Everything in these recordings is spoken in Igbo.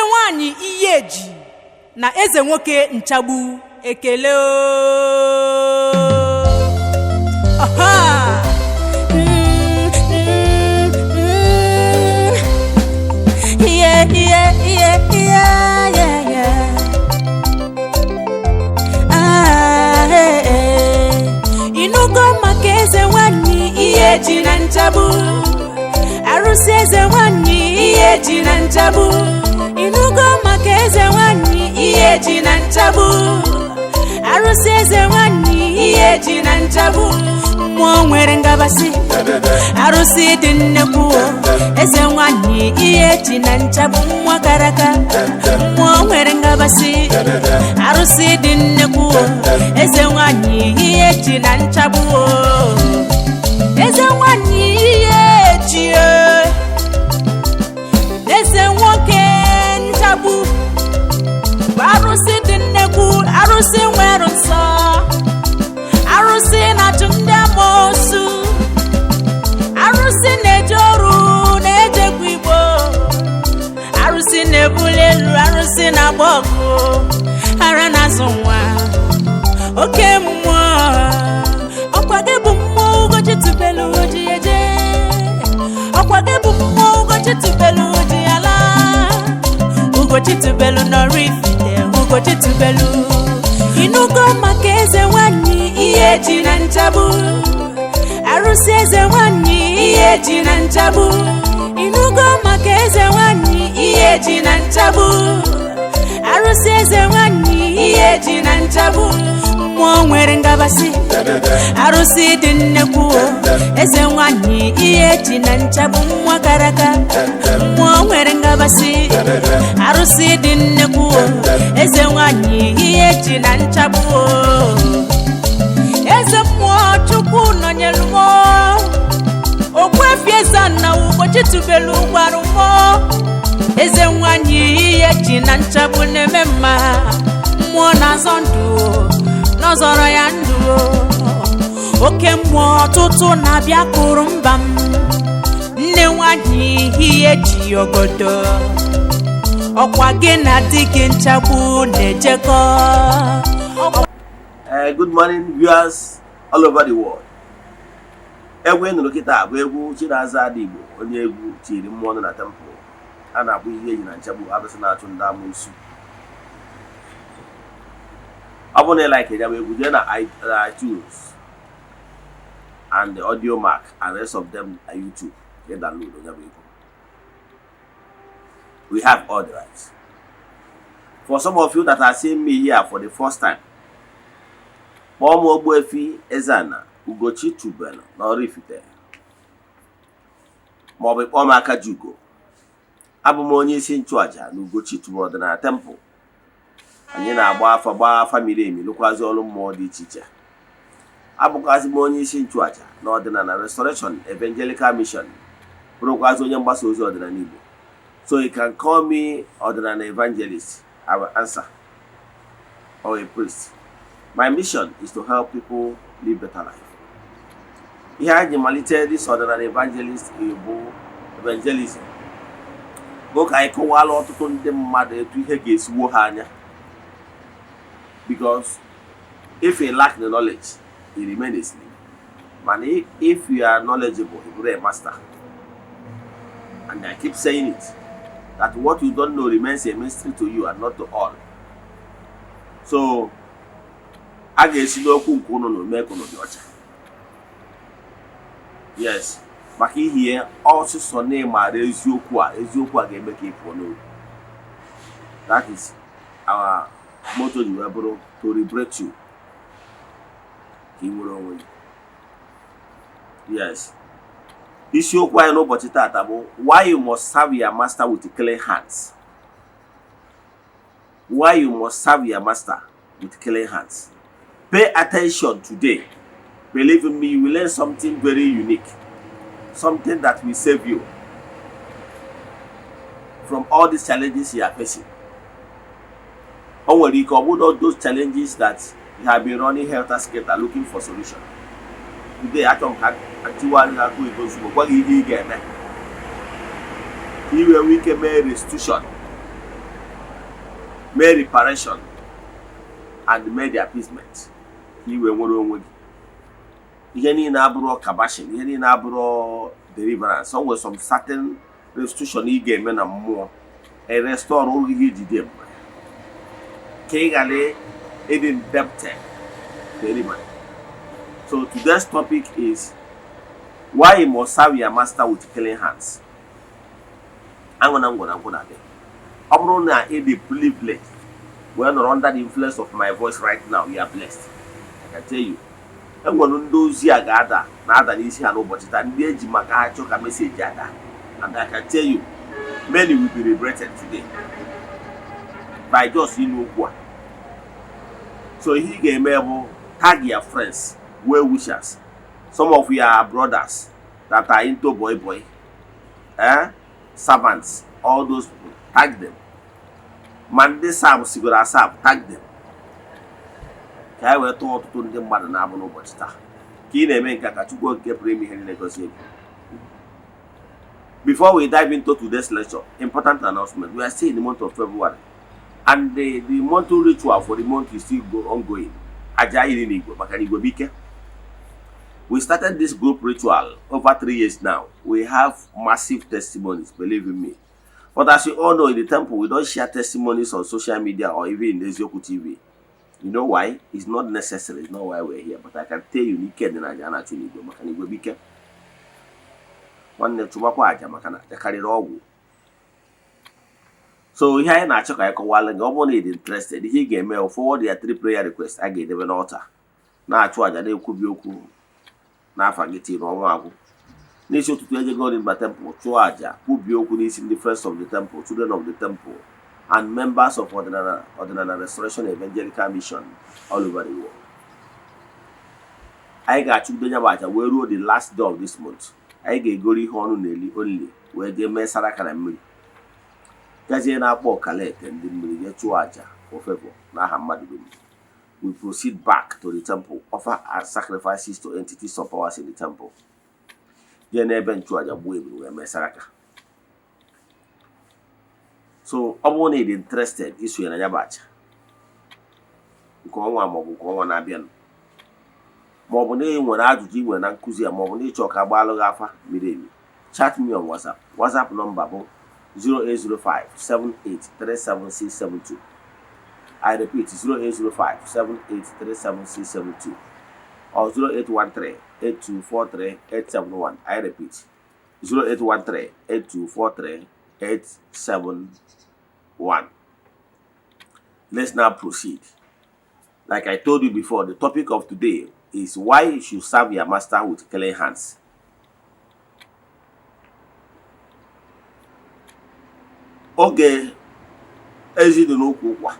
Nwanyị Iheji na eze nwoke Nchagbu ekele ooo. Ọha! Yeah, yeah, yeah, yeah, yeah, yeah. Ah, eh, eh. Ịnụgo maka eze nwanyị Iheji na Nchagbu, arụsị eze nwanyị Iheji na Nchagbu. Ịnụgo maka eze nwanyị Iheji na Nchagbu, arụsị eze nwanyị Iheji na Nchagbu. Mmụọ nwere ngabasị, arụsị dị nnekwu o. Eze nwanyị Iheji na Nchagbu, nwa kara aka. Mmụọ nwere ngabasị, arụsị dị nnekwu o. Eze nwanyị Iheji na Nchagbu o. Eze nwanyị Iheji o. Eze nwoke Nchagbu bụ arụsị dị nnekwu, arụsị nwere nsọ, arụsị na-achụ ndị amoosu, arụsị na-eje ọrụ na-ejekwa igbo, arụsị na-ebuli elu, arụsị na-agba ọgụ, ara na-azụ nwa, oke mmụọ. Ọkwa gị bụ mmụọ Ugochi tubelu oji eje, ọkwa gị bụ mmụọ Ugochi tubelu oji ala, Ugochi tubelu nọrọ ifite, Ugochi tubelu. Ịnụgo maka eze nwanyị Iheji na Nchagbu, arụsị eze nwanyị Iheji na Nchagbu. Ịnụgo maka eze nwanyị Iheji na Nchagbu, arụsị eze nwanyị Iheji na Nchagbu. Mmụọ nwere ngabasị, arụsị dị nnekwu o. Eze nwanyị Iheji na Nchagbu, nwa kara aka. Mmụọ nwere ngabasị, arụsị dị nnekwu o. Eze nwanyị Iheji na Nchagbu o. Eze mmụọ Chukwu nọnyelu m, Ogbuefi Eze-Ana Ugochi tubelu gwarụ mmụọ. Eze nwanyị Iheji na Nchagbu na-eme mma, mmụọ na-azọ ndụ, n'ọzọrọ ya ndụ. Oke mmụọ ọtụtụ na-abịa kụrụ mba m. Nne nwanyị Iheji ogodo, ọkwa gị na di gị Nchagbu na-ejekọ. Good morning, viewers all over the world. Egwu ị nụrụ kịta bụ egwu Chinaza Adigbo, onye egwu tiri mmụọ nọ na temple a na-akpọ Iheji na Nchagbu, arụsị na-achụ ndị amoosu. Ọ bụrụ na ị like ya bụ egwu, jee na iTunes and the Audiomack and rest of them na YouTube ka ị download ya bụ egwu. We have all the rights. For some of you that are seeing me here for the first time, kpọọ m Ogbuefi Eze-Ana Ugochi tubelu n'Oraifite, maọbụ kpọọ m Akajiugo. Abụ m onye isi nchụaja na Ugochi tubelu ọdịnala temple. Anyị na-agba afa, gbaa afa miri emi, lụkwazi ọrụ mmụọ dị iche iche. Abụkwazị m onye isi nchụaja na Ọdịnala Restoration Evangelical Mission, bụrụkwazị onye mgbasa ozi ọdịnala Igbo. So you can call me ọdịnala evangelist, I will answer, or a priest. My mission is to help people live better life. Ihe anyị ji malite this ọdịnala evangelist bụ evangelism bụ ka anyị kọwala ọtụtụ ndị mmadụ etu ihe ga-esiwo ha anya, because if you lack the knowledge, you remain a slave. Mana if you are knowledgeable, you bụrụ a master. And I keep saying it, that what you don't know remains a mystery to you and not to all. So a ga-esi n'okwu nke unu na mee ka unu dị ọcha. Yes, maka ihie ọsụsọ na ịmara eziokwu a, eziokwu a ga-eme ka ị pụọ n'oru. That is our motto, ji wee bụrụ to liberate you, ka ị nwere onwe gị. Yes, isiokwu anyị n'ụbọchị taata bụ "Why you must serve your master with clean hands". Why you must serve your master with clean hands. Pay attention today. Believe in me, you will learn something very unique, something that will save you from all these challenges you are facing. O nwere ike ọ bụrụ those challenges that you have been running helter skelter looking for solution. Today, achọrọ m ka tiwara gị aka oyibo ozugbo, gwa gị ihe ị ga-eme ka ị wee nwee ike mee restitution. Mee reparation and mee the appeasement ka i wee nwere onwe gị. Ihe niile abụrụ kabashin, ihe niile abụrụ deliverance. O nwere some certain restitution ị ga-eme na mmụọ, e restore ihe iji dị ebube ka ị ghara ịdị indebted to anybody. So today's topic is why you must serve your master with clean hands. Aṅụ na ngwọ na nkwụ na-abịa. Ọ bụrụ na ị dị privileged wee nọrọ under the influence of my voice right now, you are blessed. I can tell you, enwere ndị ozi a ga-ada na-ada n'isi ha n'ụbọchị taa, ndị eji maka ha chọọ ka message ada. And I can tell you, many will be regretted today by just ịnụ okwu a. So ihe ị ga-eme bụ tag your friends, well wishers, some of your brothers that are into boy boy, servants, all those people, tag them. Ma ndị serve sigoro aserve, tag them, ka anyị wee tụọ ọtụtụ ndị mmadụ na-abụ n'ụbọchị taa. Ka ị na-eme nke a, ka Chukwu Okike pụrụ ime ihe niile gọzie gị. Before we dive into today's lecture, important announcement. We are still in the month of February, and the monthly ritual for the month is still ongoing. Aja iri n'igwe maka na igwe bụ ike. We started this group ritual over 3 years now. We have massive testimonies, believe in me. But as you all know, in the temple, we don't share testimonies on social media or even in Ezioku TV. You know why? It's not necessary. It's not why we're here. But I can tell you, n'ike dị na aja a na-achụ n'igwe maka na igwe bụ ike. Nwanne, chụbakwa aja maka na aja karịrị ọgwụ. So ihe anyị na-achọ ka anyị kọwalụ gị, ọ bụrụ na ị dị interested, ihe ị ga-eme bụ forward ya three prayer request a ga-edebe n'altar, na-achụ aja, na-ekwubi okwu n'afa gị tiri ọnwa agwụ. N'isi ụtụtụ, ejego Ọdịmba Temple chụọ aja, kwubie okwu n'isi ndị friends of the temple, children of the temple and members of Ọdịnala Restoration Evangelical Mission all over the world. Anyị ga-achụgide ya bụ aja wee ruo the last day of this month. Anyị ga-egoro ihe ọnụ na-eli only, wee jee mee saraka na mmiri, gazie na-akpọ ọkalete ndị mmiri, jee chụọ aja for favor n'aha mmadụ dum. We proceed back to the temple, offer our sacrifices to entities of powers in the temple, jee n'ebe nchụaja gbuo ebulu wee mee saraka. So ọ bụrụ na ị dị interested isonye na ya bụ aja nke ọnwa maọbụ nke ọnwa na-abịanụ, maọbụ na ị nwere ajụjụ ị nwere na nkụzi a, maọbụ na ịchọ ka agbaalụ gị afa miri emi, chat me on WhatsApp. WhatsApp nọmba bụ 08057837672. I repeat, 08057837672 or 08138243871. I repeat, 08138243871. Let's now proceed. Like I told you before, the topic of today is why you should serve your master with clean hands. Oge ezi dị n'ukwu ụkwa.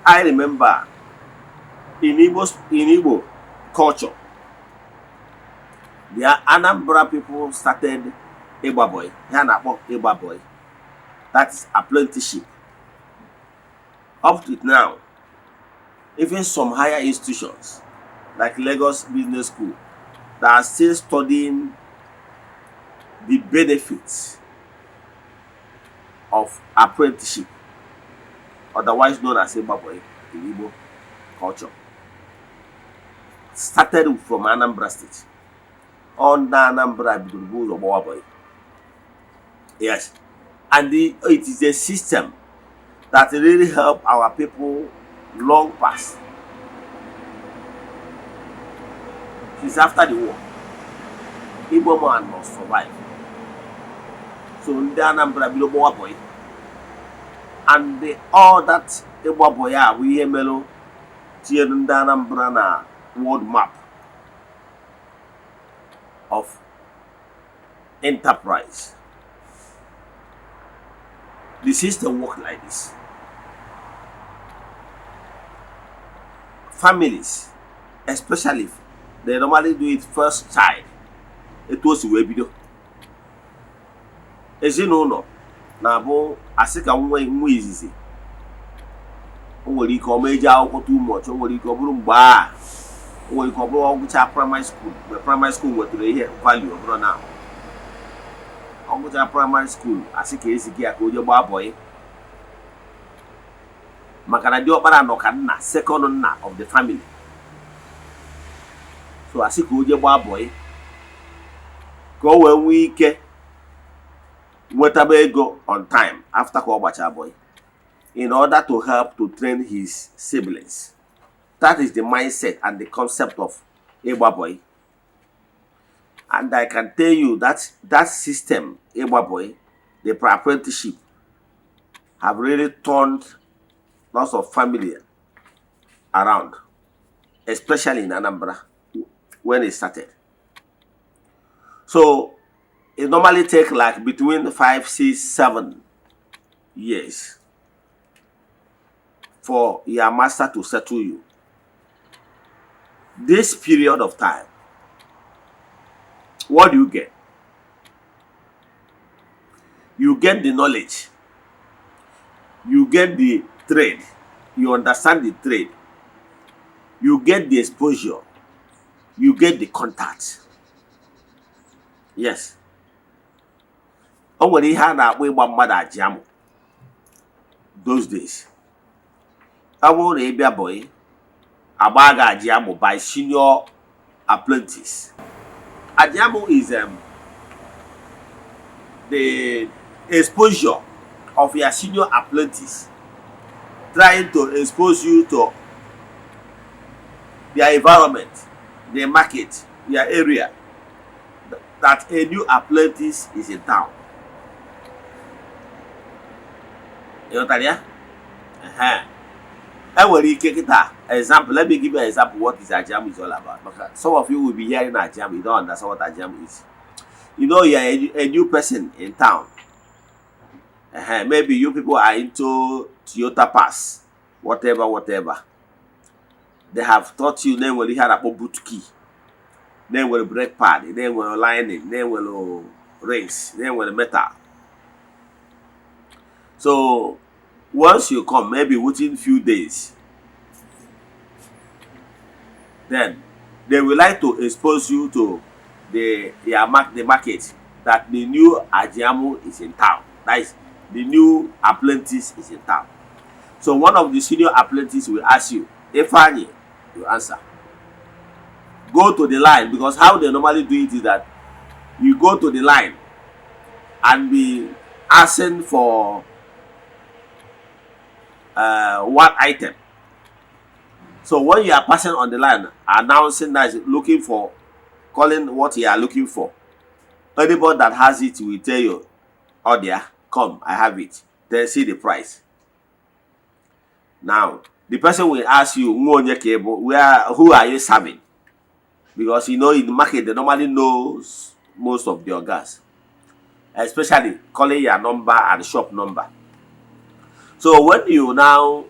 I remember in Igbo culture, the Anambra people started ịgba boy. Ha na-akpọ ịgba boy. That is apprenticeship. Up to now, even some higher institutions like Lagos Business School that are still studying the benefits of apprenticeship, otherwise known as ịgba boy in Igbo culture, started from Anambra State. Under Anambra bidoro bụ ụzọ gbawa boy. Yes. And it is a system that really help our people long past. Since after the war, Igbo man must survive. So ndị Anambra bido gbawa boy. And all that ịgba boy a bụ ihe mere tinyere ndị Anambra na world map of enterprise. The system work like this. Families, especially, they normally do it first child. Etu o si wee bido. Ezinụlọ na-abụ asị ka nwa nwa izizi, o nwere ike ọma eji akwụkwọ too much, o nwere ike ọ bụrụ mgbe a, o nwere ike ọ bụrụ ọgụcha primary school, mgbe primary school nwetara ihe value. Ọ bụrụ na ọ gụcha primary school, asị ka eziga ya ka o jee gbaa boy. Maka na diọkpara nọ ka nna, second nna of the family. So asị ka o jee gbaa bọyị ka o wee nwee ike nwetaba ego on time after ka ọ gbachaa bọyị, in order to help to train his siblings. That is the mindset and the concept of ịgba bọyị. And I can tell you that that system, ịgba bọyị, the apprenticeship, have really turned lots of family around, especially in Anambra when it started. So it normally take like between 5, 6, 7 years for your master to settle you. This period of time, what do you get? You get the knowledge, you get the trade, you understand the trade, you get the exposure, you get the contact. Yes. O nwere ihe a na-akpọ ịgba mmadụ aji amụ those days. Ọ bụrụ na ị bịa bọyị, agba gị aji amụ by senior apprentice. Aji amụ is the exposure of your senior apprentice trying to expose you to their environment, the market, their area, that a new apprentice is in town. Ị ghọtara ya? Ehe. E nwere ike kịta, example, let me give you an example what is ajiamu is all about. Maka some of you will be hearing ajiamu, you don't understand what ajiamu is. You know you are a new person in town. Maybe you people are into Toyota Pass, whatever, whatever. They have taught you na enwere ihe a na-akpọ boot key, na enwere brake pad, na enwere lining, na enwere rings, na enwere metal. So once you come, maybe within few days, then they will like to expose you to the market that the new Ajiamu is in town. That is, the new apprentice is in town. So one of the senior apprentices will ask you, "Ifeanyi," you answer. "Go to the line," because how they normally do it is that you go to the line and be asking for one item. So when you are passing on the line, announcing that looking for, calling what you are looking for, anybody that has it will tell you, "Oh there, come, I have it." Then see the price. Now, the person will ask you, "Nwa onye ka ị bụ? Where, who are you serving?" Because you know in the market they normally knows most of their guys, especially calling your number and shop number. So when you now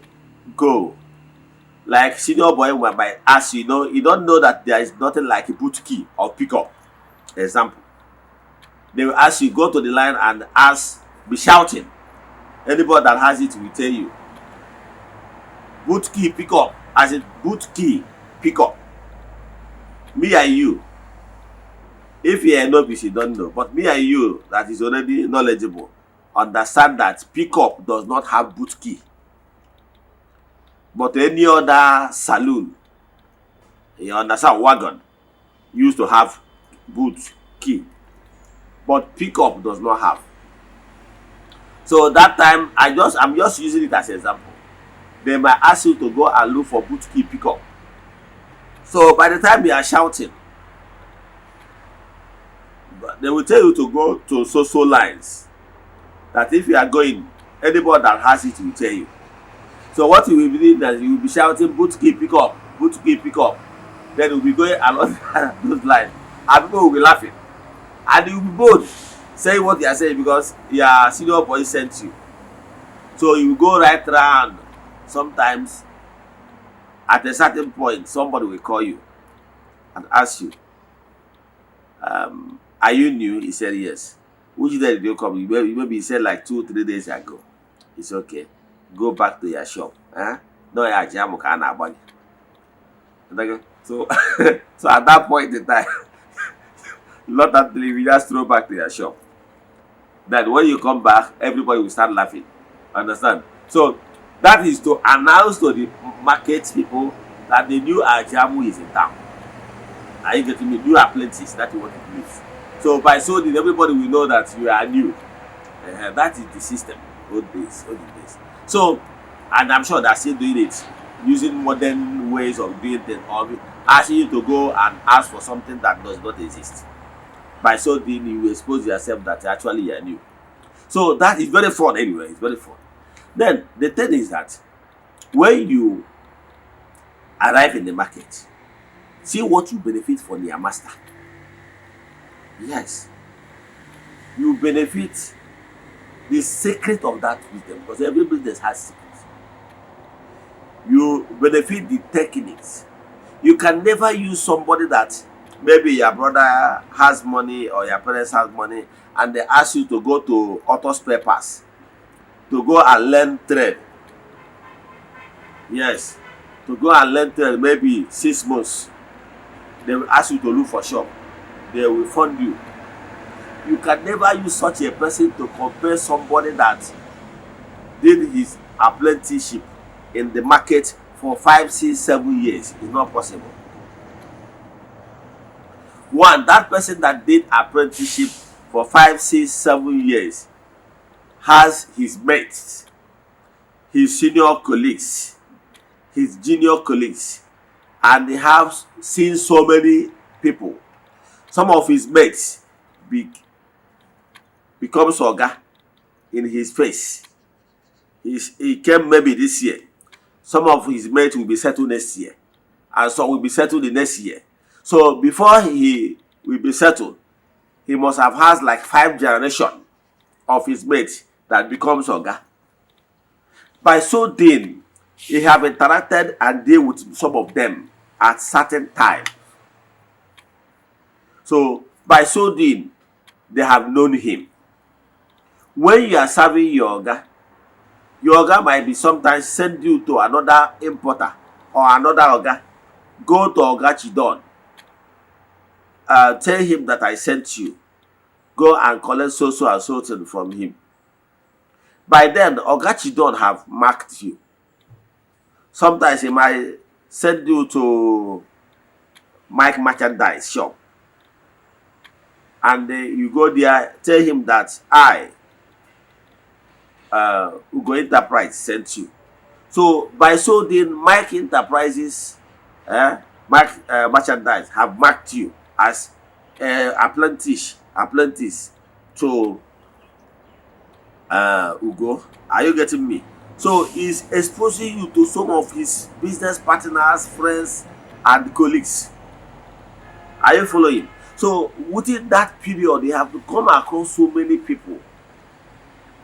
go, like senior boy might ask you, you don't know that there is nothing like a boot key or pickup. Example. They will ask you, "Go to the line and ask, be shouting. Anybody that has it will tell you. Boot key pick up," as in boot key pick up. Me and you, if you are novice, you don't know. But me and you that is already knowledgeable, understand that pickup does not have boot key. But any other saloon, you understand, wagon, used to have boot key. But pickup does not have. So that time, I'm just using it as an example. They might ask you to go and look for boot key pickup. So by the time you are shouting, they will tell you to go to so so lines. That if you are going, anybody that has it will tell you. So what you will be doing is you will be shouting, "Boot key pick up, boot key pick up." Then you'll be going along those lines and people will be laughing. And you will be bold saying what you are saying because your senior boy sent you. So you go right round. Sometimes at a certain point, somebody will call you and ask you, "Are you new?" He said, "Yes." "Which day did you come?" You Maybe he said like 2, 3 days ago. "It's okay. Go back to your shop." Eh? No, ya ajiamu ka a na-agba gị. So at that point in time, not that you just throw back to your shop. Then when you come back, everybody will start laughing. Understand? So That is to announce to the market people that the new Ajamu is in town. Are you getting me? New apprentice, that is what it means. So by so doing, everybody will know that you are new. That is the system. Old days, old days. So, and I'm sure they're still doing it using modern ways of doing things, or asking you to go and ask for something that does not exist. By so doing, you expose yourself that actually you are new. So that is very fun anyway. It's very fun. Then the thing is that when you arrive in the market, see what you benefit from your master. Yes, you benefit the secret of that wisdom, because every business has secrets. You benefit the techniques. You can never use somebody that maybe your brother has money or your parents have money and they ask you to go to auto spare parts to go and learn trade. Yes, to go and learn trade, maybe 6 months. They will ask you to look for shop. They will fund you. You can never use such a person to compare somebody that did his apprenticeship in the market for 5, 6, 7 years. It's not possible. One, that person that did apprenticeship for 5, 6, 7 years has his mates, his senior colleagues, his junior colleagues, and they have seen so many people. Some of his mates becomes oga in his face. He came maybe this year. Some of his mates will be settled next year, and some will be settled the next year. So before he will be settled, he must have had like five generation of his mates that becomes oga. By so doing, he have interacted and deal with some of them at certain time. So by so doing, they have known him. When you are serving your oga, your oga might be sometimes send you to another importer or another oga. Go to Oga Chidon. Tell him that I sent you. Go and collect so so and so thing from him. By then, Oga Chidon have marked you. Sometimes he might send you to Mike Merchandise shop. And you go there, tell him that I, Ugo Enterprise, sent you. So by so doing, Mike Enterprises, Mike Merchandise have marked you as apprentice to Ugo. Are you getting me? So he's exposing you to some of his business partners, friends, and colleagues. Are you following? So within that period, they have to come across so many people.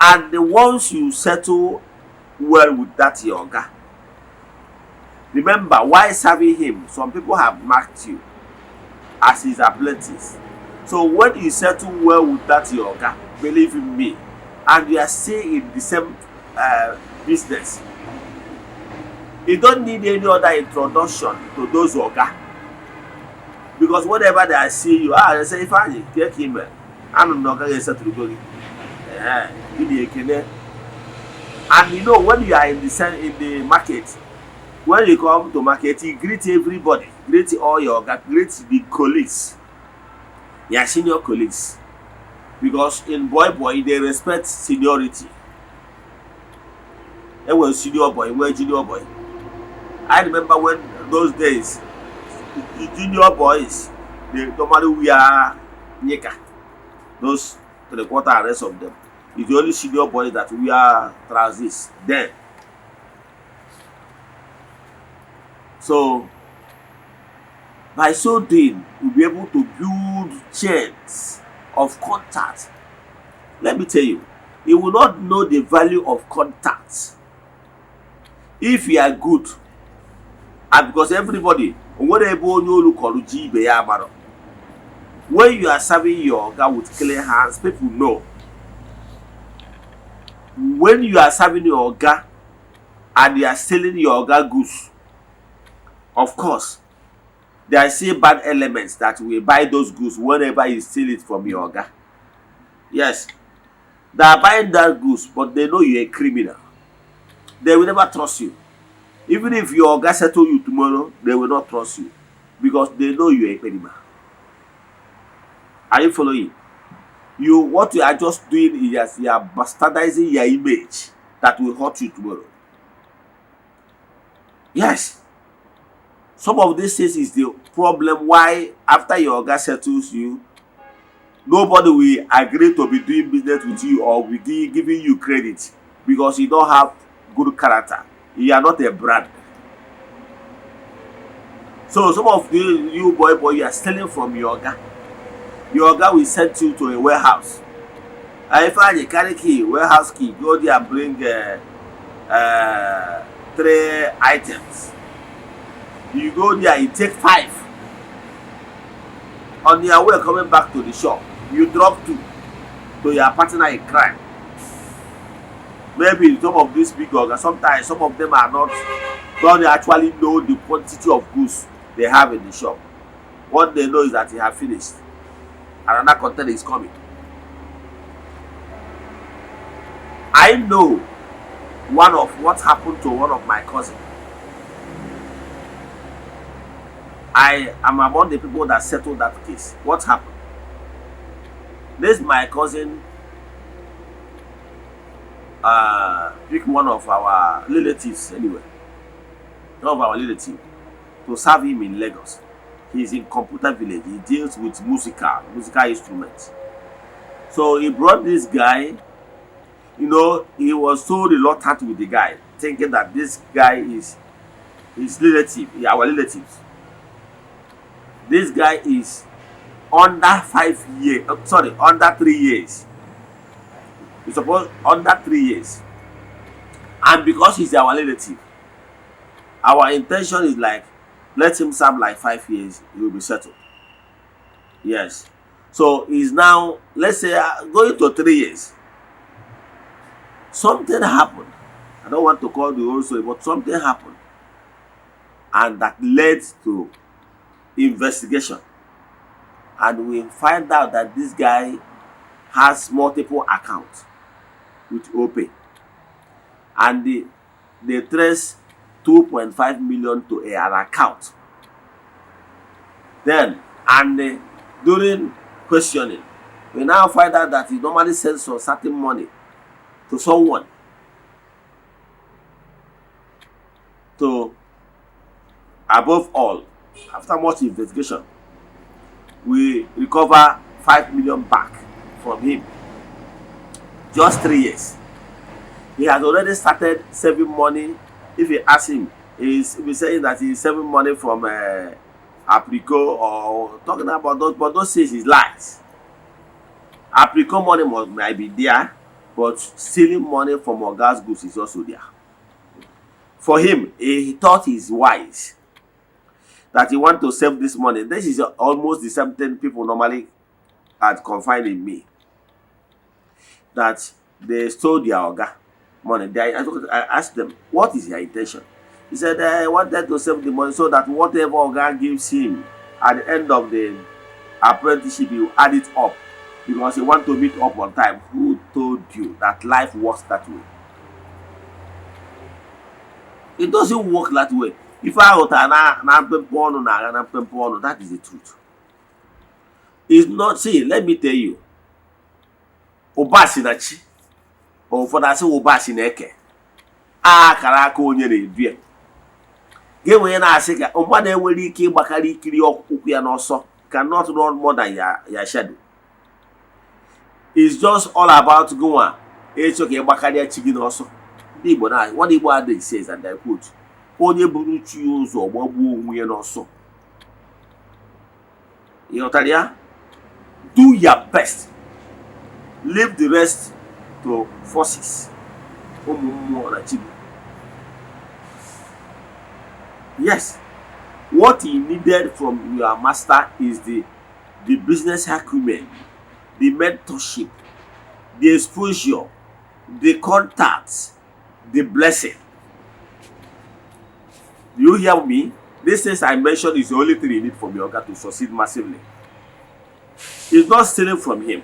And the ones you settle well with that your oga, remember, while serving him, some people have marked you as his apprentice. So when you settle well with that your oga, believe in me, and you are still in the same business, you don't need any other introduction to those oga, because whenever they see you, ah, they say, "Ifeanyi, kee ka ime? Anụ m na ọga ga-esetụrụ gị." Ee, gị ekene. And you know, when you are in the same in the market, when you come to market, you greet everybody, greet all your oga, greet the colleagues, your senior colleagues, because in boy boy they respect seniority. Enwere senior boy, nwee junior boy. I remember when those days, the junior boys, they normally wear knicker, those three quarter and rest of them. It's the only senior boys that wear trousers then. So by so doing, we'll be able to build chains of contact. Let me tell you, you will not know the value of contact if you are good, and because everybody onwere ebe onye olu kọrọ ji ibe ya amarọ. When you are serving your oga with clean hands, people know. When you are serving your oga and you are stealing your oga goods, of course there are still bad elements that will buy those goods whenever you steal it from your oga. Yes, they are buying that goods, but they know you're a criminal. They will never trust you. Even if your oga settle you tomorrow, they will not trust you because they know you are a ekperima. Are you following? You what you are just doing is just you are bastardizing your image that will hurt you tomorrow. Yes. Some of these things is the problem why after your oga settles you, nobody will agree to be doing business with you or will be giving you credit because you don't have good character. You are not a brand. So some of you boy boy, you are stealing from your oga. Your oga will send you to a warehouse. And if you carry key, warehouse key, go there and bring three items. You go there, you take five. On your way coming back to the shop, you drop two to your partner in crime. Maybe some of these big ogas, sometimes some of them are not, don't actually know the quantity of goods they have in the shop. What they know is that they have finished. Another container is coming. I know one of what happened to one of my cousins. I am among the people that settled that case. What happened? This my cousin picked one of our relatives anyway, one of our relatives, to serve him in Lagos. He's in computer village. He deals with musical instruments. So he brought this guy. You know, he was so reluctant with the guy, thinking that this guy is his relative, our relatives. This guy is under 5 years, sorry, under 3 years. He's supposed under 3 years. And because he's our relative, our intention is like, let him serve like 5 years, he will be settled. Yes. So he's now, let's say, going to 3 years. Something happened. I don't want to call the whole story, but something happened. And that led to investigation. And we find out that this guy has multiple accounts with OPay. And they trace 2.5 million to an account. Then, and during questioning, we now find out that he normally sends some certain money to someone to, above all, after much investigation, we recover 5 million back from him. Just 3 years. He has already started saving money. If you ask him, he's saying that he's saving money from Aprico or talking about those, but those things is lies. Aprico money might be there, but stealing money from Oga's goods is also there. For him, he thought he's wise that he want to save this money. This is almost the same thing people normally had confined in me. That they stole their Oga money. I asked them, what is your intention? He said, I wanted to save the money so that whatever Oga gives him at the end of the apprenticeship, he will add it up because he want to meet up on time. Who told you that life works that way? It doesn't work that way. Ife ahụta na mpempe ọnụ na-agha na mpempe ọnụ, that is the truth. It's not, see, let me tell you, ụba si na chi, ụfọdụ asị ụba si na eke, akara aka onye na-edu ya. Gị wee na-asị ka mmadụ enwere ike ịgbakarị ikiri ụkwụ ya n'ọsọ, cannot run more than your shadow. It's just all about gịnwa ịchọ ka ịgbakarịa chi gị n'ọsọ. Ndị Igbo na one Igbo adage says, and I quote, onye buru chi ya ụzọ gbagbuo onwe ya n'ọsọ. Ị ghọtara ya? Do your best. Leave the rest to forces. Ụmụ mmụọ na chi gị. Yes. What he needed from your master is the business acumen, the mentorship, the exposure, the contacts, the blessing. Do you hear me? These things I mentioned is the only thing you need from your oga to succeed massively. It's not stealing from him.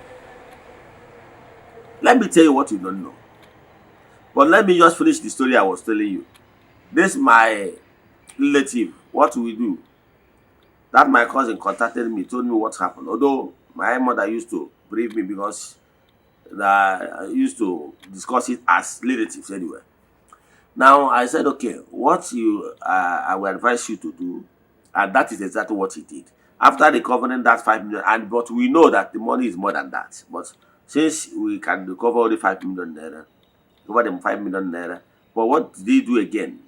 Let me tell you what you don't know. But let me just finish the story I was telling you. This my relative, what we do, that my cousin contacted me, told me what happened. Although my mother used to brief me because I used to discuss it as relatives anyway. Now I said, okay, what you I will advise you to do, and that is exactly what he did. After recovering that 5 million, and but we know that the money is more than that. But since we can recover only 5 million naira, recover them 5 million naira. But what did he do again?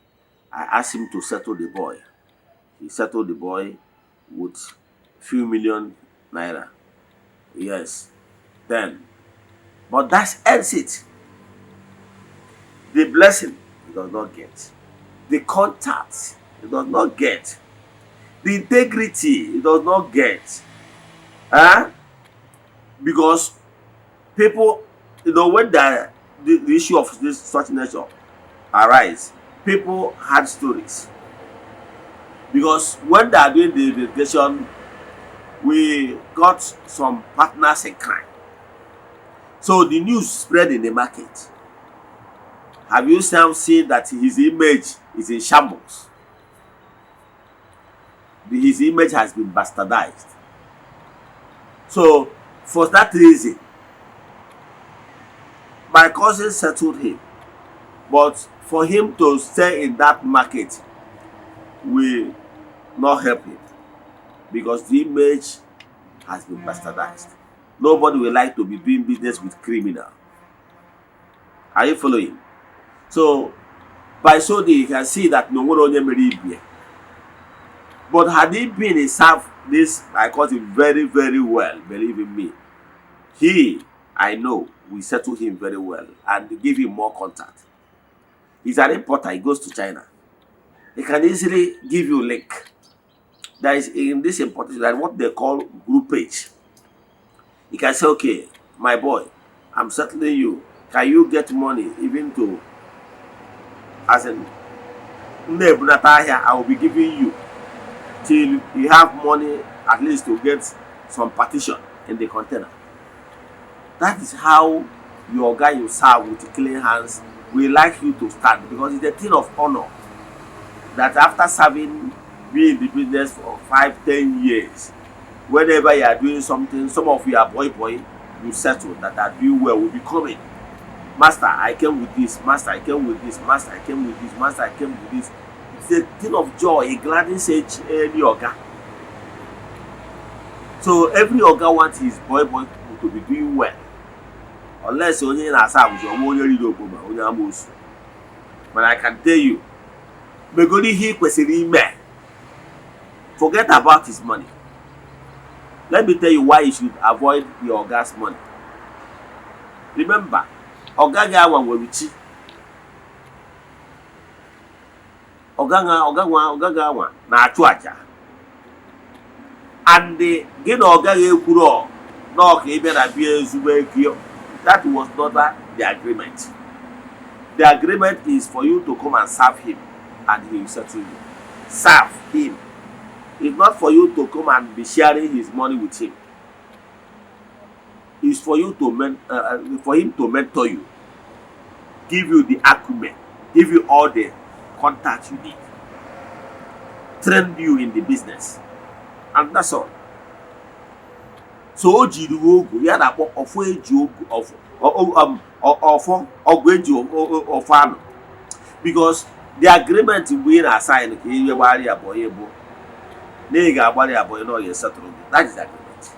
I asked him to settle the boy. He settled the boy with few million naira. Yes. Then, but that ends it. The blessing he does not get. The contact he does not get. The integrity he does not get. Huh? Because people, when the issue of this such nature arise, people had stories. Because when they are doing the investigation, we got some partners in crime. So the news spread in the market. Have you now seen that his image is in shambles? His image has been bastardized. So for that reason, my cousin settled him. But for him to stay in that market will not help him because the image has been bastardized. Nobody will like to be doing business with criminal. Are you following? So by so doing, you can see that no nwere onye mere ibe ya. But had he been he served this my cousin very, very well, believe in me. He, I know, will settle him very well and give him more contact. He's an importer, he goes to China. He can easily give you link. There is in this importation like what they call groupage. You can say, "Okay, my boy, I'm settling you. Can you get money even to as in na-ebunata ahịa? I will be giving you till you have money at least to get some partition in the container." That is how your guy you serve with clean hands will like you to stand, because it's a thing of honor that after serving, be in the business for 5, 10 years, whenever you are doing something, some of your boy boy you settle that are doing well will be coming, "Master, I came with this. Master, I came with this. Master, I came with this. Master, I came with this." It's a thing of joy. It gladdens any oga. So every oga wants his boy boy to be doing well, unless onye na-asa abụzi ọnwa onye riri okpoma onye amoosu. But I can tell you, megoro ihe ị kwesịrị ime. Forget about his money. Let me tell you why you should avoid your oga's money. Remember, ọga gị anwa nwere chi. Ọga gị anwa na-achụ aja, and gị na ọga gị ekwuru nọọ ka ị bịa na bịa ezigbo ego. That was not the agreement. The agreement is for you to come and serve him and he will settle you. Serve him. It's not for you to come and be sharing his money with him. It's for him to mentor you, give you the acumen, give you all the contacts you need, train you in the business, and that's all. So o jiri ogu ya na-akpọ ọfọ eji ogu ọfọ ọfọ ọgụ eji ọfọ anụ, because the agreement mgbe ị na-asign ka ihe gbara ya bụ onye bụ na ị ga-agbara ya bụ onye na ọ ga-esetụrụ gị. That is the agreement.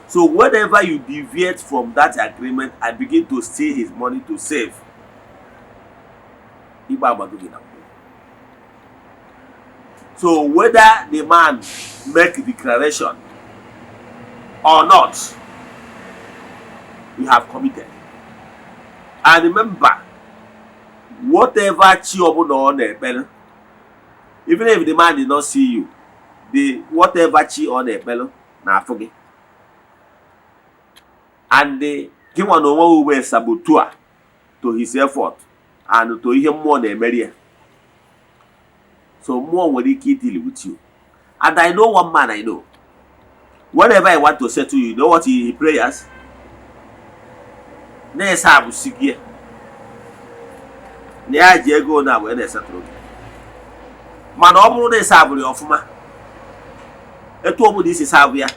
So whenever you deviate from that agreement and begin to steal his money to save, ikpe agbago gị na mmụọ. So whether the man make declaration or not, you have committed. And remember, whatever chi ọbụla ọ na-ekpere, even if the man did not see you, the whatever chi ọ na-ekpere na-afụ gị, and gị nwa na onwe gị wee saboteur to his effort and to ihe mmụọ na-emeri ya. So mmụọ nwere ike deal with you. And I know one man I know, whenever I want to settle you, you know what he prayers na-ese abụsi gị. Na ya ji ego na wee na-esetụrụ gị. Mana ọ bụrụ na ị serveụrụ ya ọfụma, etu ọ bụla isi serve ya,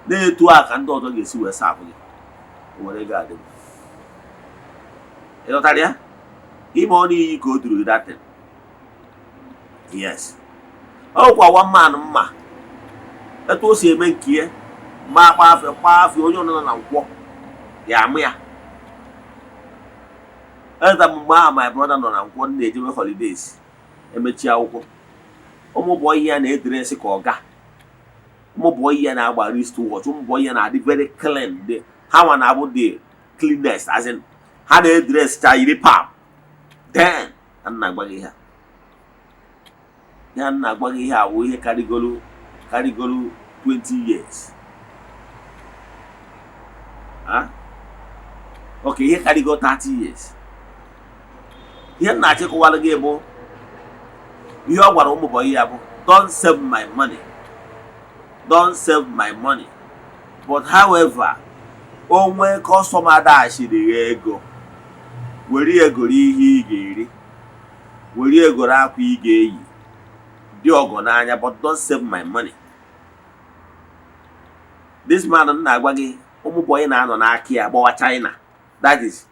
na-etu a ka ndị ọzọ ga-esi wee serve gị, o were ego adị. Ị ghọtara ya? Ime ọnụ iyi ka o duru gị datin. Yes, ọ kwa one man mma etu o si eme nke ya, ma akpa afịa kpaa afịa, onye ọnọ na nkwọ ya amụ ya. Eza mgbe ahụ my brother nọ na nkwọ na-ejebe holidays, emechi akwụkwọ, ụmụ boy ya na-edress ka ọga, ụmụ boy ya na-agba wristwatch, ụmụ boy ya na-adị very clean. Ha nwa na-abụ the cleanest, as in ha na-edress cha yiri pam. Then a na-agwa gị ihe ya, na-agwa gị ihe awụ ihe karịgoro 20 years. Ah, ok, ihe karịgo 30 years. Ihe m na-achịkọwara gị bụ ihe ọ gwara ụmụ boy ya bụ, "Don't save my money, don't save my money." But however, onwe customer daghachiri ya ego, were egoro ihe ị ga-eri, were egoro akwa ị ga-eyi, dị ọgọ n'anya, but don't save my money. This man m na-agwa gị, ụmụ boy na-anọ n'aka ya gbawa China. That is,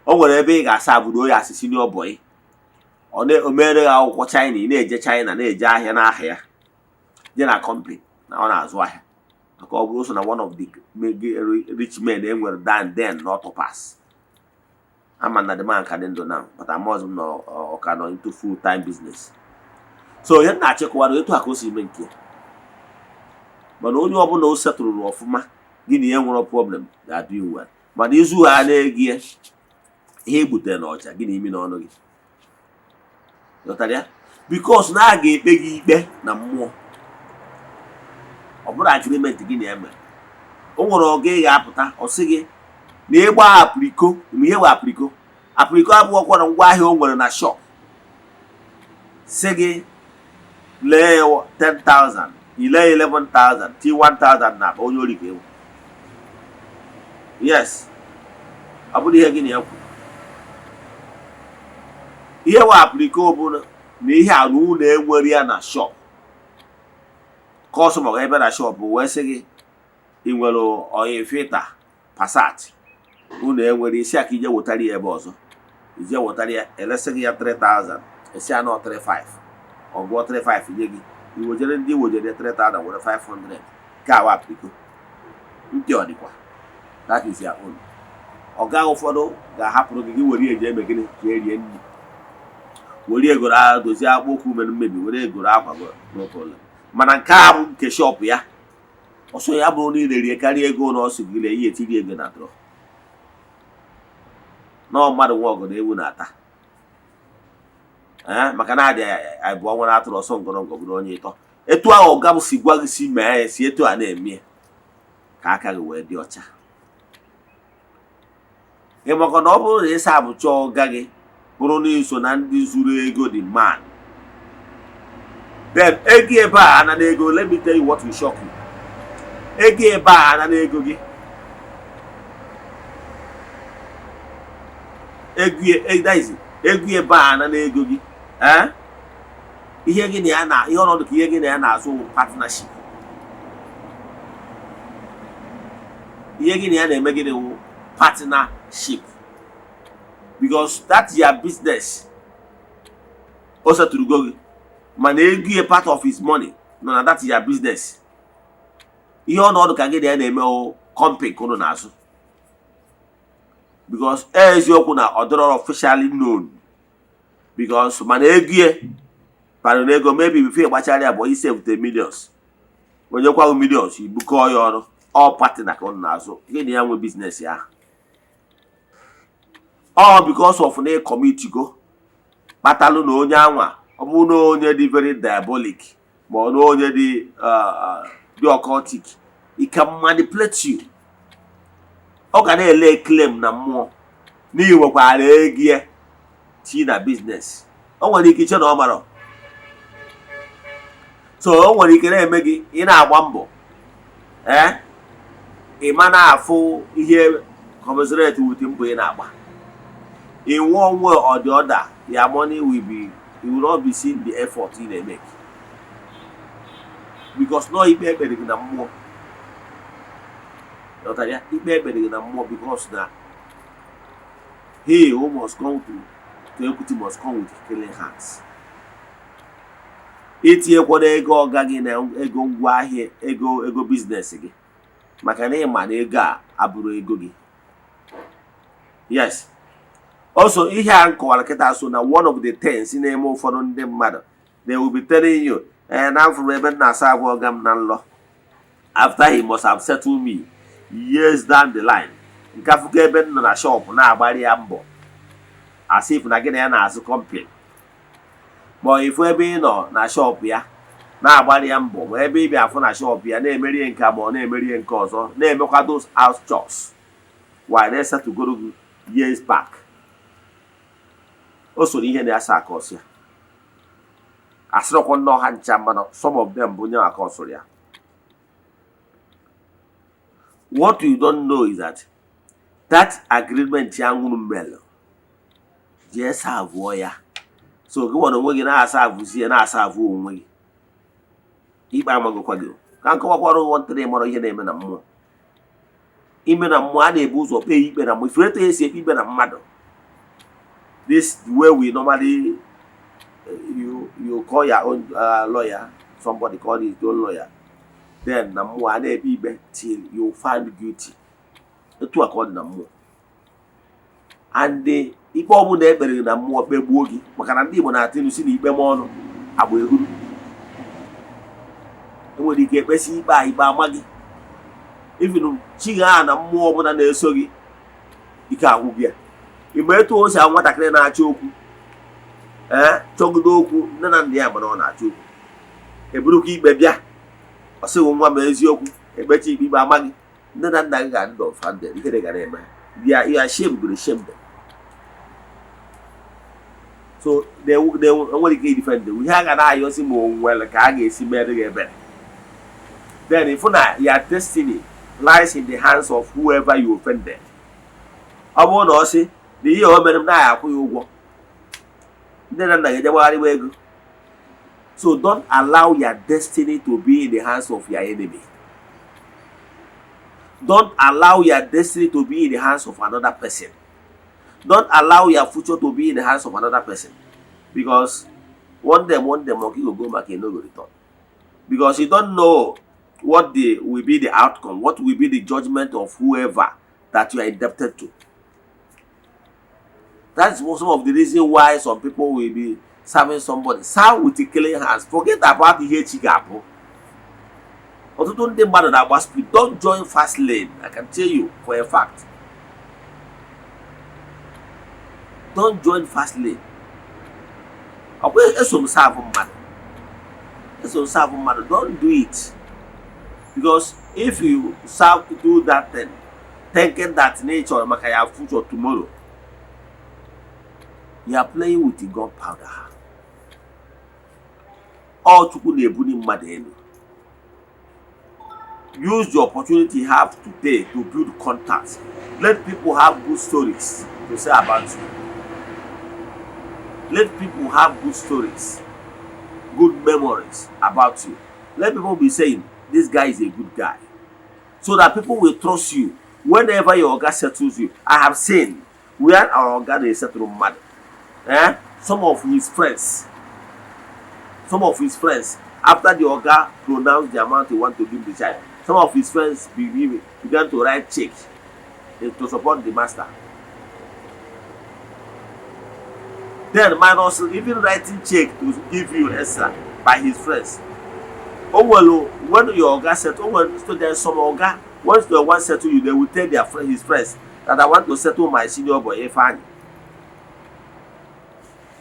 o nwere ebe ị ga-asa abụrụ ya asị senior boy, ọ na-omere ya akwụkwọ China, ị na-eje China, na-eje ahịa n'ahịa ya je na company na ọ na-azụ ahịa, maka ọ bụrụ so na one of the rich men e nwere dan then not to pass. Ama na the man ka dị ndụ now, but amaghịzi m na ọ ka nọ into full time business. So ihe m na-achịkọwara, etu a ka o si eme nke ya. Mana onye ọbụla o setụrụ ọfụma, gị na ihe nwere problem ga-adị well. Mana izu ha na-ego ya, ihe egbutere n'ọja gị na imi n'ọnụ gị, ghọtara ya? Because na a ga-ekpe gị ikpe na mmụọ. Ọ bụrụ agreement gị na eme, o nwere ọga ị ga-apụta, ọ sị gị na ịgba apriko. Ma ihe bụ apriko, apriko abụghịkwa na ngwa ahịa o nwere na shop, sị gị lee ya 10,000, ile 11,000, ti 1,000 na akpa, onye ori ka ewu. Yes, ọ bụrụ ihe gị na ya kwuru, ihe nwe apriko bụ na ihe a na ụlọ enwere ya na shop. Customer ga-ebe na shop wee sị gị, ị nwere oil filter Passat? Unu enwere isi aka ije wetara ya ebe ọzọ, ije wetara ya, elesị gị ya 3000, esi anọ 35, ọ gụọ 35 nye gị, iwejere ndị wejere 3000, were 500 nke awa apriko. Ntị ọ dịkwa, that is your own. Ọga ụfọdụ ga-ahapụrụ gị, gị were eji eme gịnị ka erie nri, were egoro agha dozie akpụ ụkwụ mere mmebi, were egoro akwa, no problem. Mana nke a bụ nke shop ya, ọsọ ya bụrụ na ị rie karịa ego na ọsọ gị lee ihe etiri ego na draw nọọ mmadụ nwa ọgụ na ewu na-ata. Ee, maka na adị abụọ nwere atụrụ ọsọ ngọrọngọ bụrụ onye ịtọ. Etu ahụ ọga m si gwa gị si mee ya, si etu a na-eme ya ka aka gị wee dị ọcha. Ị maka na ọ bụrụ na ịsa abụcha ọga gị, bụrụ na iso na ndị zuru ego the man, then ego ebe a ana n'ego. Let me tell you what will shock you. Ego ebe a ana n'ego gị, ego that is, ego ebe a ana n'ego gị. Eh, ihe gị na ya na ihe ọnọdụ ka ihe gị na ya na-azụ wụ partnership. Ihe gị na ya na-eme gịnị wụ partnership, because that your business o setụrụgo gị, mana ego ya, part of his money nọ na that your business. Ihe ọnọdụ ka gị na ya na-eme wụ company ka unu na-azụ, because eziokwu na ọ dịrọ officially known, because mana ego ya bara n'ego. Maybe before ịgbachara ya bụ isevute millions, onye kwaghị millions, ibukọ ya ọrụ ọ partner ka unu na-azụ, gị na ya nwe business ya. Ọ because of na commit go kpatalụ na onye anwa, ọ bụrụ na onye dị very diabolic, ma ọ na onye dị occultic, it can manipulate you. Ọ ga na-ele claim na mmụọ n'ihi nwekwara ego ya tii na business. O nwere ike iche na ọ mara, so o nwere ike na-eme gị ị na-agba mbọ, ee, ị ma na-afụ ihe commensurate with mbọ ị na-agba. In one way or the other, your money will be, you will not be seeing the effort ị na-emeke, because no ikpe ekpere gị na mmụọ. Ghọtara ya? Ikpe ekpere gị na mmụọ, because na he who must come to equity must come with clean hands. Itinyekwana ego ọga gị na ego ngwaahịa, ego business gị, maka na ịma na ego a abụrụ ego gị. Yes, also ihe a m kọwara kịta so na one of the things na-eme ụfọdụ ndị mmadụ. They will be telling you, ee, na afụrụ ebe m na-asa agwa ọga m na nlọ after he must have settled me years down the line, nke afụkọ ebe m nọ na shop na-agbari ya mbọ, as if na gị na ya na-azụ company, ma ifu ebe ị nọ na shop ya na-agbari ya mbọ, ma ebe ị bịa afụ na shop ya na-emerie nke a ma ọ na-emerie nke ọzọ, na-emekwa those house chores why na-esetụgoro gị years back. O soro ihe na-asa aka ọsọ ya. Asịrịkwa nnọọ ha ncha, mana some of them bụ nye aka ọsụrụ ya. What you don't know is that that agreement ya nwụrụ mmelụ jee serve ya. So gị nwere onwe gị na-asa avụzie, na-asa avụ onwe gị, ikpe amagokwa gị. Ka nkọwakwara nwantịrị mara ihe na-eme na mmụọ. Ime na mmụọ, a na-ebu ụzọ kpee ikpe na mmụọ. Ifere etu esi ekpe ikpe na mmadụ, this the way we normally, you call your own lawyer, somebody call his own lawyer, then na mmụọ a na-ekpe ikpe till you find guilty. Etu a ka ọ dị na mmụọ. And ikpe ọbụla ekpere gị na mmụọ kpegbuo gị, maka na ndị Igbo na-atụ ilu si na ikpe m ọnụ agba ehuru. Enwere ike ekpesi ikpe a, ikpe ama gị, even chi gị ahụ na mmụọ ọbụla na-eso gị, ike agwụ gị ya. Igbe etu o si ahụ nwatakịrị na-achọ okwu, ee, chọgide okwu, nne na nna ya mana ọ na-achọ okwu, eburukwa ikpe bịa, ọ sịghị nwa m eziokwu, ekpecha ikpe, ikpe ama gị, nne na nna gị ga-adị offended. Ihere ga na-eme ya. You are shame gonna shame them. So they nwere ike idefend ihe a ga na-ayọsi ma o nwere ka a ga-esi mere gị ebere. Then if na your destiny lies in the hands of whoever you offended, ọ bụrụ na ọ sị na ihe o mere m naghị akwụ ya ụgwọ, nne na nna ga-eje gbagharịwa ego. So don't allow your destiny to be in the hands of your enemy. Don't allow your destiny to be in the hands of another person. Don't allow your future to be in the hands of another person, because one day, one day, monkey go go market, no go return, because you don't know what the will be the outcome, what will be the judgment of whoever that you are indebted to. That's some of the reason why some people will be serving somebody. Serve with a clean hands. Forget about ihe echi ga-abụ. Ọtụtụ ndị mmadụ na-agba speed. Don't join fast lane. I can tell you for a fact, don't join fast lane. Ọkwa eso m serve mmadụ, eso m serve mmadụ. Don't do it, because if you serve, do that thing thinking that na ị chọrọ maka ya future tomorrow, you are playing with the gunpowder. Ọ Chukwu na-ebuli mmadụ elu. Use the opportunity you have today to build contacts. Let people have good stories to say about you. Let people have good stories, good memories about you. Let people be saying, "This guy is a good guy," so that people will trust you whenever your oga settles you. I have seen where our oga dey settle mmadụ, eh, some of his friends, after the oga pronounce the amount he want to give the child, some of his friends began to write check to support the master. Then minus even writing check to give you extra by his friends. O nwere when your oga settle, o nwere, so there is some oga, once they wan settle you, they will tell their friend, his friends, that I want to settle my senior boy Ifeanyi.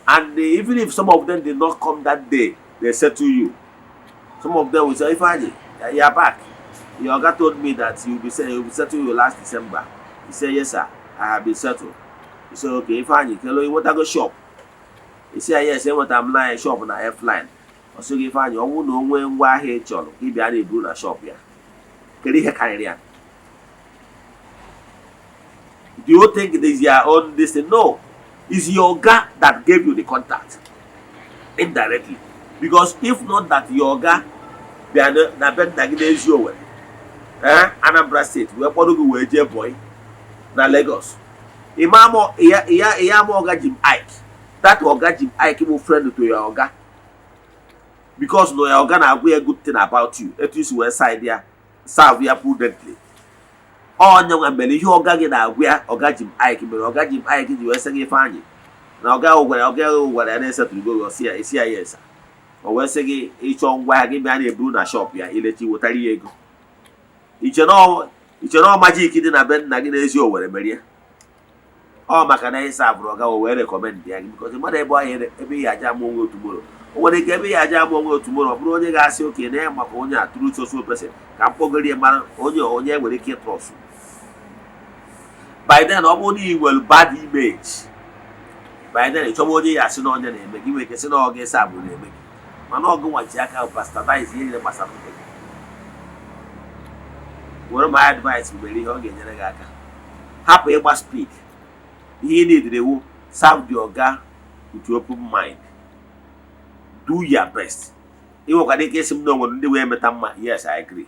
And even if some of them did not come that day they settle you, some of them will say, "Ifeanyi, you are back. Your oga told me that you will be settle you last December." He say, "Yes sir, I have been settled." He say, "Okay, Ifeanyi, kelo inwetago shop?" He say, "Yes, enwetara m line shop na F line." Ọ sị gị, "Ifeanyi, ọ bụrụ na o nwee ngwa ahịa ị chọrọ ka ị bịa na-eburu na shop ya." Kedu ihe karịrị ya? Do you think this is your own this thing? No. Is your oga that gave you the contact indirectly, because if not that your oga bịa na be nna gị n'ezi Owerri, eh, Anambra State, wee kpọrọ gị wee jee boy na Lagos, ya ama Oga Jim Iyke. That Oga Jim Iyke bụ friend to your oga, because na your oga na-agwa ya good thing about you, etu isi wee side ya serve ya prudently. Onye nwa mere ihe ọga gị na-agwa ya, Oga Jim Iyke mere Oga Jim Iyke ji wee sị gị, Ifeanyị, na ọga ahụ gwara ọga ahụ gwara ya na-esetụrụ gị, ọsị ya esi ya ya esa. O wee sị gị ịchọ ngwa ahịa gị bịa na-eburu na shop ya, ilechi wetara ya ego. Iche na ọ magic dị na be nna gị n'ezi Owere merie ọ maka na ịsa abụrụ ọga o wee recommend ya gị, because mmadụ ebe ahụ ebe ihe aja ama onwe tomorrow, o nwere ike ebe ihe aja ama onwe tomorrow, ọ bụrụ onye ga-asị oke na ya maka onye a tụrụ social person ka m kpọgoro ya mara onye onye nwere ike trust. By then, ọ bụrụ na ị nwere bad image, by then ị chọba onye ya asị na onye na-eme gị, nwere ike sị na ọ ga-esa agbụrụ na-eme gị, mana ọgụ nwa ji aka bastardize ihe niile gbasara ndụ gị. Were my advice mere ihe ọ ga-enyere gị aka, hapụ ịgba speed. Ihe ị need wu serve the oga with open mind, do your best. Ị nwekwara ike isi m na onwere ndị wee meta mma. Yes, I agree,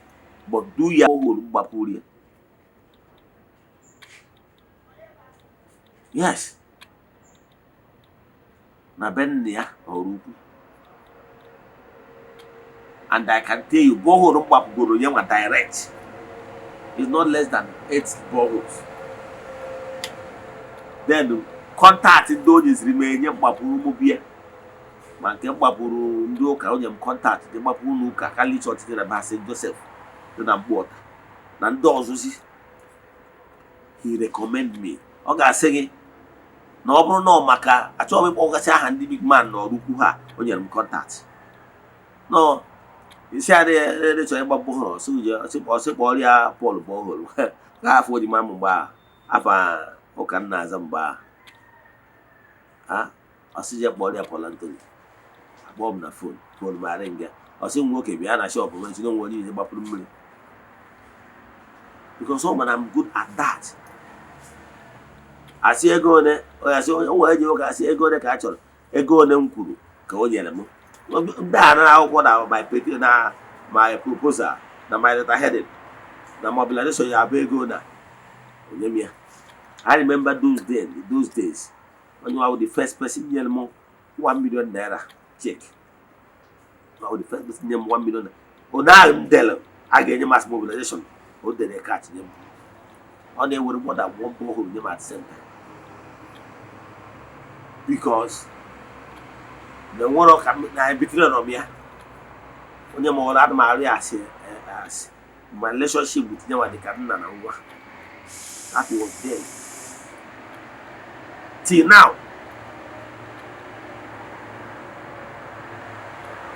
but do your whole mgbapụ ya. Yes, na be nna ya ọrụ ukwu, and I can tell you, borehole mgbapụgoro nye nwa direct is not less than eight boreholes. Then contact ndị o nyeziri m enye mgbapụrụ mụ bịa, ma nke mgbapụrụ ndị ụka, onye m contact dị mgbapụrụ n'ụka Catholic Church dị na ba St. Joseph dị na Mkpọta na ndị ọzụzi. He recommend me. Ọ ga-asị gị na ọ bụrụ na ọ maka achọghị m ịkpọgasị aha ndị big man n'ọrụ ukwu ha o nyere m contact nọ isi adịghị chọrọ ịgba borehole, ọsị kpọrọ ya Paul borehole ka afọ oji ma m mgbe a afọ ụka nna aza mgbe a ọsị je kpọrọ ya Paul Anthony. Akpọọ m na phone ma ring ya, ọsị m nwoke bịa na shop m echi na onwe onye ije gbapụrụ mmiri, because ọ mana I'm good at that. Asị ego one, asị o wee ji nwoke, asị ego one ka a chọrọ, ego one m kwuru ka o nyere m. Ndị a nara akwụkwọ na my peti na my proposal na my letter heading na mobilization ya abụ ego na onye m ya. I remember those days onye wa the first person nyere m 1 million naira check. I was the first person nye m 1 million naira. Onye ahụ m dere a ga-enye m as mobilization, o dere cash nye m. Ọ na-ewere more than one borehole nye m at the same time, because na enwero ka na ebitere nọ m ya onye ma ọrụ ana m arụ ya asị asị. My relationship with nyenwa dị ka nna na nwa. That was then. Till now,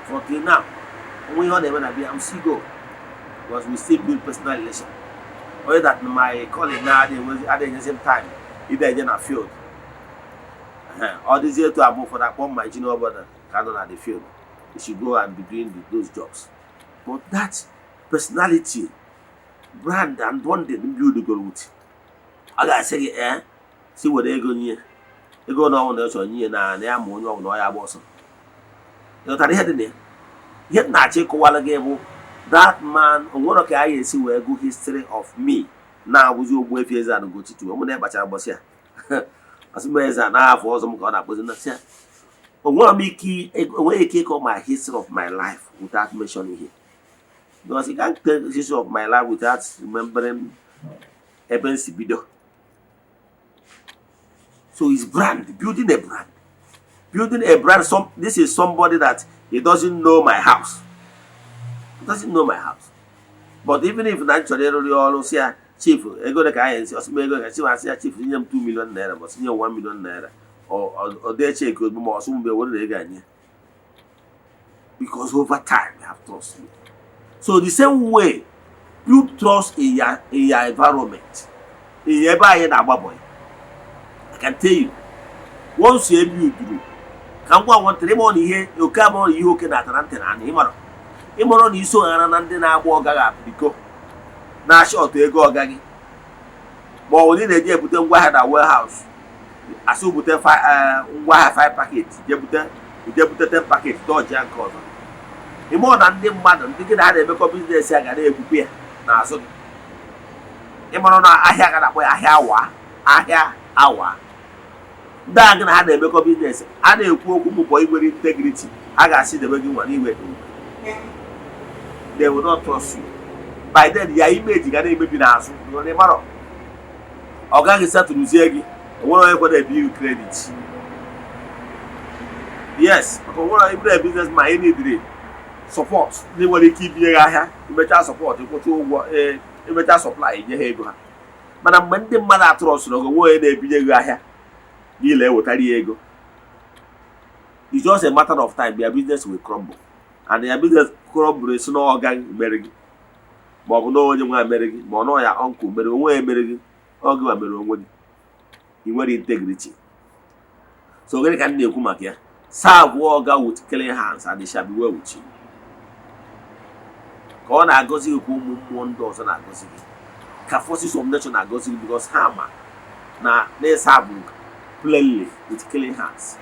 for till now, onwe ihe ọ na-eme na bịa, I'm still go, because we still build personal relation. Only that my calling na adịghị enyezi m time ide eje na field. Ọ dịzie etu abụ ụfọdụ akpọ my junior brother ka nọ na the field, he should go and be doing those jobs. But that personality, brand and bonding build goro with, ọ ga-asị gị ee, si were ego nye ego na ọnwụ na ọ chọrọ nye na na ya ma onye ọbụla ọ ya agba ọsọ. Ịghọtara ihe dị na ya? Ihe m na-achọ ịkọwara gị bụ that man onwere ka a ga-esi wee gụ history of me na-abụzi Ogbuefi Eze-Ana Ugochi tubelu mụ na ịkpachara gbọsị ya asị m eze a n'afọ ọzọ m ka ọ na-akpọzi na sị ya onwere m ike, enweghị ike ịkọ my history of my life without mentioning him, because you can't tell the history of my life without remembering ebe m si bido. So his brand, building a brand, building a brand. Some, this is somebody that he doesn't know my house, he doesn't know my house, but even if na m chọrọ ịrụrụ ya ọrụ, si ya, "Chief, ego dị ka anyị esi?" Ọsị m ego ka chief, asị ya, "Chief, nye m 2 million naira ma ọ sị nye m 1 million naira." Ọ dee check ozugbo ma ọsụ mgbe were na ego anyị, because over time you have trust me. So the same way, build trust in your environment, in ebe anyị na-agba boy. I can tell you, once you build, ka m gwa nwantịrị, ịmara na ihe oke amụrụ na ihe oke na-atara ntị na anụ, ịmara na iso ghara na ndị na-agba ọgaghị apịrịko na-achọ ọtụ ego ọga gị, ma ọ bụ na ị na-eji ebute ngwaahịa na warehouse. Asị bute ngwa ahịa 5 packet, je bute 10 packet, dọji ya nke ọzọ. Ime ọ na ndị mmadụ, ndị gị na ha na-emekọ business ya, ga na-egbukwa ya n'azụ gị. Ịmara na ahịa ga na-akpọ ya ahịa awa, ahịa awa. Ndị a gị na ha na-emekọ business a na-ekwu okwu mụbọ inwere integrity, a ga-asị debe gị nwa n'inwe. They will not trust you. By then ya image ga na-emebi n'azụ. Ịmarọ ọ gaghị setụrụzie gị. Onwere onye kwere ebi gị credit. Yes, maka onwere ibere business ma ị nidiri support. Ndị nwere ike ibinye gị ahịa, imechaa support, ịkwụcha ụgwọ, ee, imechaa supply, nye ha ego ha. Mana mgbe ndị mmadụ atụrọsụrụ gị, onwe onye na-ebinye gị ahịa niile ewetara ya ego. It's just a matter of time, their business will crumble, and their business crumble, esi na ọga mere gị, ma ọ bụ na onye nwa mere gị, ma ọ nọ ya uncle mere onwe ya mere gị, ọ gị ma mere onwe gị. Ị nwere integrity. So gịnị ka m na-ekwu maka ya? Serve ọga with clean hands and it shall be well with you. Ka ọ na-agọzi gị, ka ụmụ mmụọ ndị ọzọ na-agọzi gị, ka forces of nature na-agọzi gị, because ha ma na na-serve plainly with clean hands.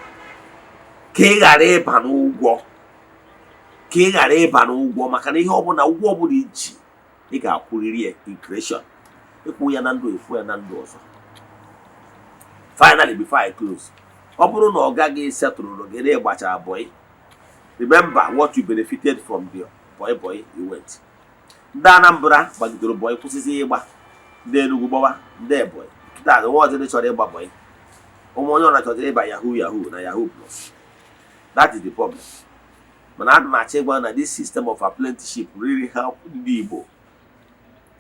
Ka ị ghara ịba n'ụgwọ, ka ị ghara ịba n'ụgwọ, maka na ihe ọbụla, ụgwọ ọbụla iji, ị ga-akwụrịrị ya in creation. Ịkwụ ya na ndụ, ekwu ya na ndụ ọzọ. Finally, before I close, ọ bụrụ na ọ gaghị setụrụ gị na ịgbachara boy, remember what you benefited from the boy boy you went. Ndị Anambra gbagidere boy, kwụsịsị ịgba. Ndị Enugu gbawa, ndị Ebonyi kịta nwa ọzọ, ndị chọrọ ịgba boy, ụmụ onye ọra chọrọ ịba yahoo yahoo na yahoo plus. That is the problem. Mana ana m achọ ịgwa na this system of apprenticeship really help ndị Igbo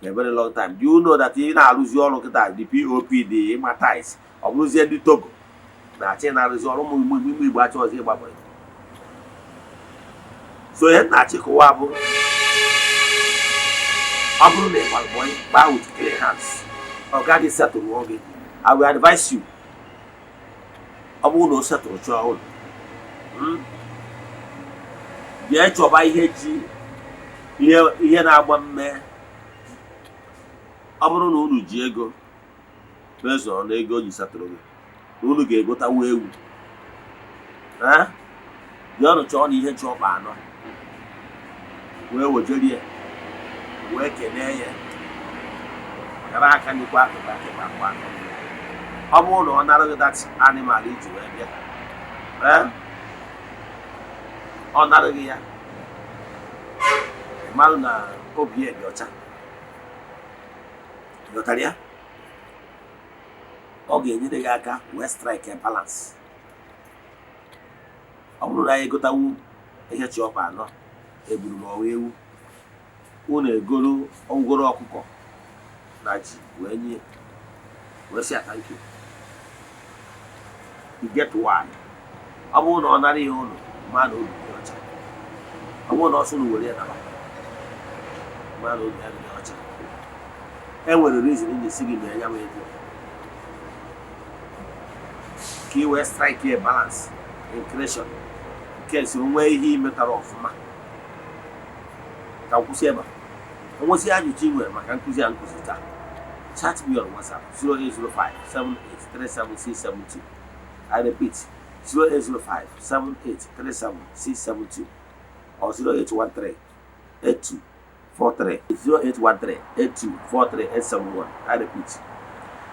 for a very long time. Do you know that ị na-arụzi ọrụ kịta, the POP, the ịmatize, ọ bụrụzie ndị Togo na-achọ ị na-arụzi ọrụ? Ụmụ Igbo, Igbo achọghịzi ịgba boy. So ihe m na-achịkọwa bụ, ọ bụrụ na ị gbara boy, gbaa with clean hands, ọ gaghị setụrụ gị. I will advise you, ọ bụrụ na o setụrụ, chọọ ụlọ, jee chọba ihe ji ihe, ihe na-agba mme. Ọ bụrụ na unu ji ego bezọ na ego ji setụrụ gị, na unu ga-egotawu ewu, jeenụ chọọ na ihe chọọ ọkpa anọ wee wejere ya, wee kenee ya, gara aka n'ikwe akụkụ akịkpa akwa aka. Ọ bụrụ na ọ nara gị that animal iji wee bịa, ee, ọ nara gị ya, mmadụ na obi ya dị ọcha. Ghọtara ya, ọ ga-enyere gị aka wee strike a balance. Ọ bụrụ na anyị egotawu ihe chi ọkpa anọ egburu ma ọ ewu, unu egoro ngworo ọkụkọ na ji wee nye, wee sị ya thank you. You get why? Ọ bụrụ na ọ nara ihe ụlọ, ma na obi dị ọcha. Ọ bụrụ na ọ sị unu were ya naba, ma na obi ya dị ọcha. E nwere reason iji si gị mee ya wee dị ka ị wee strike a balance in creation nke si nwee ihe imetara ọfụma. Ka m kwụsị ebe a. Onwesị ajụjụ ị nwere maka nkụzi a nkụzi taa, chat me on WhatsApp 0805 7837672. I repeat, 0805 7837672 or 0813 8243 0813 8243 871. I repeat,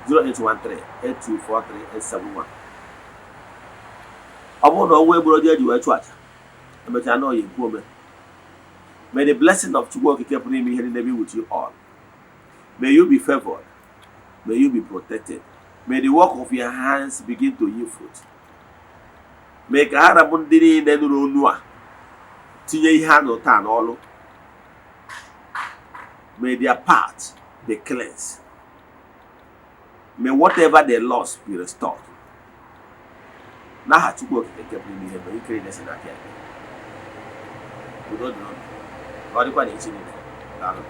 0813 8243 871. Ọ bụrụ na ọnwa egboro ji eji wee chụ aja, emechaa na ọya ekwu ome. May the blessing of Chukwu Okike pụrụ ime ihe niile be with you all. May you be favored. May you be protected. May the work of your hands begin to yield fruit. Mee ka ha rabụ ndị niile nụrụ onu a tinye ihe ha nụ taa n'ọlụ. May their path be cleansed. May whatever they lost be restored. N'aha Chukwu Okike nke pụrụ ime ihe mgbe ike niile si n'aka ya. Udo dị n'ụlọ. Ka ọ dịkwa n'echi niile. Daalụ.